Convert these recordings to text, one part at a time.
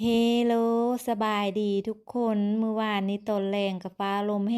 ເຮໂລ ສະບາຍດີທຸກຄົນ. ມື້ວານນີ້ຕອນແລງກໍຟ້າລົມແຮ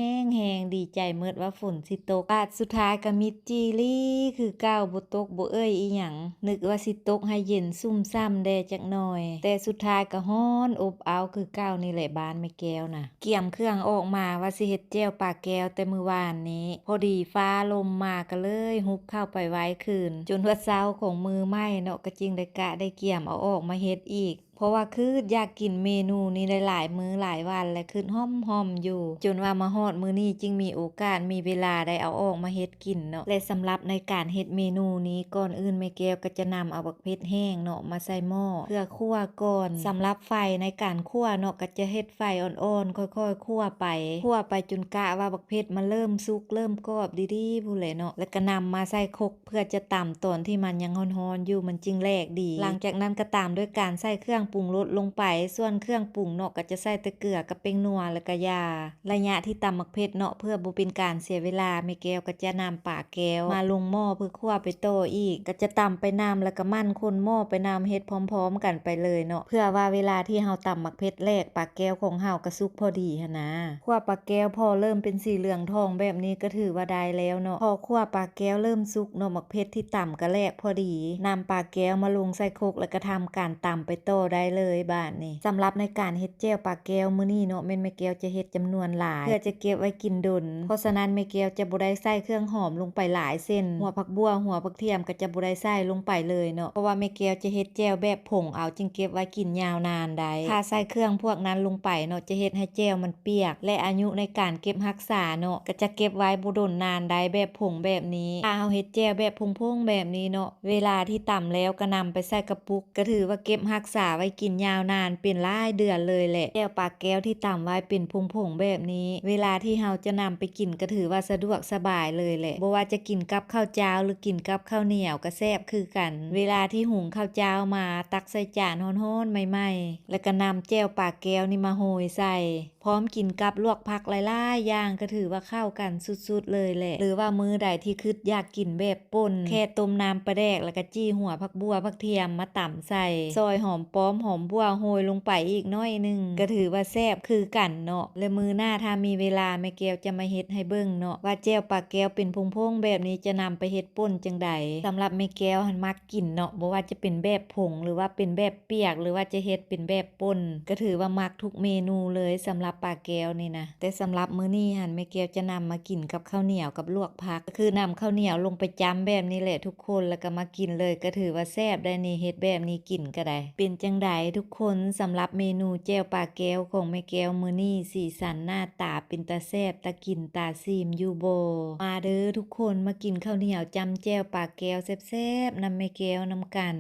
ງໆ ດີໃຈໝົດວ່າຝົນຊິຕົກ. ບາດສຸດທ້າຍກໍມິດຈີ່ຫຼີຄືເກົ່າ, ບໍ່ຕົກບໍ່ເອີ່ຍອີ່ຫຍັງ. ນຶກວ່າຊິຕົກໃຫ້ເຢັນຊຸ່ມຊ່ຳແດ່ຈັກໜ່ອຍ, ແຕ່ສຸດທ້າຍກໍຮ້ອນອົບເອົາຄືເກົ່ານີ້ແຫຼະ. ບ້ານແມ່ແກ້ວນະ ກຽມເຄື່ອງອອກມາວ່າຊິເຮັດແຈ່ວປາແກ້ວແຕ່ມື້ວານນີ້, ພໍດີຟ້າລົມມາກໍເລີຍຮຸບເຂົ້າໄປໄວ້ຄືນ, ຈົນວ່າເຊົ້າຂອງມື້ໃໝ່ເນາະ ກໍຈຶ່ງໄດ້ກະໄດ້ກຽມເອົາອອກມາເຮັດອີກ. ເພາະວ່າຄຶດຢາກກິນເມນູນີ້ໄດ້ຫຼາຍມື້ຫຼາຍວັນ ແລະຄຶດຮ່ອມໆຢູ່ ຈົນວ່າມາຮອດມື້ນີ້ຈຶ່ງມີໂອກາດມີເວລາໄດ້ເອົາອອກມາເຮັດກິນເນາະ. ແລະສຳລັບໃນການເຮັດເມນູນີ້ ກ່ອນອື່ນແມ່ແກ້ວກໍຈະນຳເອົາບັກເຜັດແຫ້ງເນາະມາໃສ່ໝໍ້ເພື່ອຂົ້ວກ່ອນ. ສຳລັບໄຟໃນການຂົ້ວເນາະ ກໍຈະເຮັດໄຟອ່ອນໆ ຄ່ອຍໆຂົ້ວໄປ, ຂົ້ວໄປຈົນກະວ່າບັກເຜັດມັນເລີ່ມສຸກເລີ່ມກອບດີໆພຸ້ນແຫຼະເນາະ, ແລ້ວກໍນຳມາໃສ່ຄົກ ເພື່ອຈະຕຳຕອນທີ່ມັນຍັງຮ້ອນໆຢູ່ ມັນຈຶ່ງແຫຼກດີ. ຫຼັງຈາກນັ້ນກໍຕາມດ້ວຍການໃສ່ເຄື່ອງປຸງລົດລົງໄປ, ສ່ວນເຄື່ອງປຸງເນາະ ກໍຈະໃສ່ແຕ່ເກືອກັບແປ້ງນົວ ແລ້ວກໍຢາ. ໄລຍະທີ່ຕຳໝາກເຜັດເນາະ ເພື່ອບໍ່ເປັນການເສຍເວລາ ແມ່ແກ້ວກໍຈະນຳປາແກ້ວມາລົງໝໍ້ເພື່ອຂົ້ວໄປຕໍ່ອີກ, ກໍຈະຕຳໄປນຳ ແລ້ວກໍໝັ່ນຄົນໝໍ້ໄປນຳ, ເຮັດພ້ອມໆກັນໄປເລີຍເນາະ ເພື່ອວ່າເວລາທີ່ເຮົາຕຳໝາກເຜັດແຫຼກ ປາແກ້ວຂອງເຮົາກໍສຸກພໍດີຫັ້ນນາ. ຂົ້ວປາແກ້ວພໍເລີ່ມເປັນສີເຫຼືອງທອງແບບນີ້ກໍຖືວ່າໄດ້ແລ້ວເນາະ. ພໍຂົ້ວປາແກ້ວເລີ່ມສຸກເນາະ, ໝາກເຜັດທີ່ຕຳກໍແຫຼກພໍດີ. ນຳປາແກ້ວມາລົງໃສ່ຄົກ ແລ້ວກໍທຳການຕຳໄປຕໍ່ໄດ້ເລີຍບາດນີ້. ສຳລັບໃນການເຮັດແຈ່ວປາແກ້ວມື້ນີ້ເນາະ ແມ່ນແມ່ແກ້ວຈະເຮັດຈຳນວນຫຼາຍ ເພື່ອຈະເກັບໄວ້ກິນດົນ. ເພາະສະນັ້ນແມ່ແກ້ວຈະບໍ່ໄດ້ໃສ່ເຄື່ອງຫອມລົງໄປຫຼາຍ ເຊັ່ນ ຫົວຜັກບົ່ວ, ຫົວຜັກທຽມ ກໍຈະບໍ່ໄດ້ໃສ່ລົງໄປເລີຍເນາະ, ເພາະວ່າແມ່ແກ້ວຈະເຮັດແຈ່ວແບບຜົງເອົາ ຈຶ່ງເກັບໄວ້ກິນຍາວນານໄດ້. ຖ້າໃສ່ເຄື່ອງພວກນັ້ນລົງໄປເນາະ ຈະເຮັດໃຫ້ແຈ່ວມັນປຽກ ແລະ ອາຍຸໃນການເກັບຮັກສາເນາະ ກໍຈະເກັບໄວ້ບໍ່ດົນນານໄດ້ແບບຜົງແບບນີ້. ຖ້າເຮົາເຮັດແຈ່ວແບບຜົງໆແບບນີ້ເນາະ ເວລາທີ່ຕຳແລ້ວກໍນຳໄປໃສ່ກະປຸກ ກໍຖືວ່າເກັບຮັກສາໄວ້ກິນຍາວນານເປັນຫຼາຍເດືອນເລີຍແຫຼະ. ແຈ່ວປາແກ້ວທີ່ຕຳໄວ້ເປັນຜົງໆແບບນີ້ ເວລາທີ່ເຮົາຈະນຳໄປກິນກໍຖືວ່າສະດວກສະບາຍເລີຍແຫຼະ. ບໍ່ວ່າຈະກິນກັບເຂົ້າຈ້າວ ຫຼື ກິນກັບເຂົ້າໜຽວກໍແຊບຄືກັນ. ເວລາທີ່ຫຸງເຂົ້າຈ້າວມາ ຕັກໃສ່ຈານຮ້ອນໆໃໝ່ໆ ແລ້ວກໍນຳແຈ່ວປາແກ້ວນີ້ມາໂຮຍໃສ່ ພ້ອມກິນກັບລວກຜັກຫຼາຍໆຢ່າງ ກໍຖືວ່າເຂົ້າກັນສຸດໆເລີຍແຫຼະ. ຫຼືວ່າມື້ໃດທີ່ຄຶດຢາກກິນແບບປົ່ນ ແຄ່ຕົ້ມນ້ຳປາແດກ ແລ້ວກໍຈີ່ຫົວຜັກບົ່ວຜັກທຽມມາຕຳໃສ່ ຊອຍຫອມປ້ອມຫອມບົ່ວໂຮຍລົງໄປອີກໜ້ອຍໜຶ່ງ ກໍຖືວ່າແຊບຄືກັນເນາະ. ແລະ ມື້ໜ້າຖ້າມີເວລາ ແມ່ແກ້ວຈະມາເຮັດໃຫ້ເບິ່ງເນາະ ວ່າແຈ່ວປາແກ້ວເປັນຜົງໆແບບນີ້ຈະນຳໄປເຮັດປົ່ນຈັ່ງໃດ. ສຳລັບແມ່ແກ້ວຫັ້ນມັກກິນເນາະ ບໍ່ວ່າຈະເປັນແບບຜົງ ຫຼືວ່າເປັນແບບປຽກ ຫຼືວ່າຈະເຮັດເປັນແບບປົ່ນ ກໍຖືວ່າມັກທຸກເມນູເລີຍ ສຳລັບປາແກ້ວນີ້ນະ. ແຕ່ສຳລັບມື້ນີ້ຫັ້ນ ແມ່ແກ້ວຈະນຳມາກິນກັບເຂົ້າໜຽວກັບລວກຜັກ ກໍຄືນຳເຂົ້າໜຽວລົງໄປຈ້ຳແບບນີ້ແຫຼະທຸກຄົນ ແລ້ວກໍມາກິນເລີຍ ກໍຖືວ່າແຊບໄດ໋ນີ້ ເຮັດແບບນີ້ກິນກໍໄດ້. ເປັນຈັ່ງໃດທຸກຄົນ ສຳລັບເມນູແຈ່ວປາແກ້ວຂອງແມ່ແກ້ວມື້ນີ້ ສີສັນໜ້າຕາເປັນຕາແຊບ ຕາກິນຕາຊີມຢູ່ບໍ່? ມາເດີທຸກຄົນ ມາກິນເຂົ້າໜຽວຈ້ຳແຈ່ວປາແກ້ວແຊບໆນຳແມ່ແກ້ວນຳກັນ.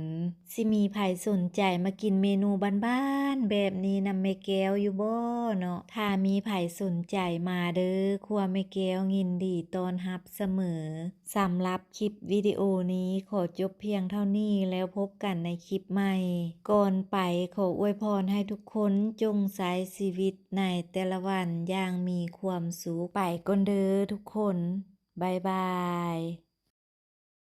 ຊິມີໃຜສົນໃຈມາກິນເມນູບ້ານໆແບບນີ້ນຳແມ່ແກ້ວຢູ່ບໍ່ເນາະ? ຖ້າມີໃຜສົນໃຈ ມາເດີ ຄົວແມ່ແກ້ວຍິນດີຕ້ອນຮັບສະເໝີ. ສຳລັບຄລິບວິດີໂອນີ້ຂໍຈົບພຽງເທົ່ານີ້ ແລ້ວພົບກັນໃນຄລິບໃໝ່. ກ່ອນໄປ ຂໍອວຍພອນໃຫ້ທຸກຄົນຈົ່ງໃຊ້ຊີວິດໃນແຕ່ລະວັນຢ່າງມີຄວາມສຸກ. ໄປກ່ອນເດີທຸກຄົນ. ບາຍບາຍ.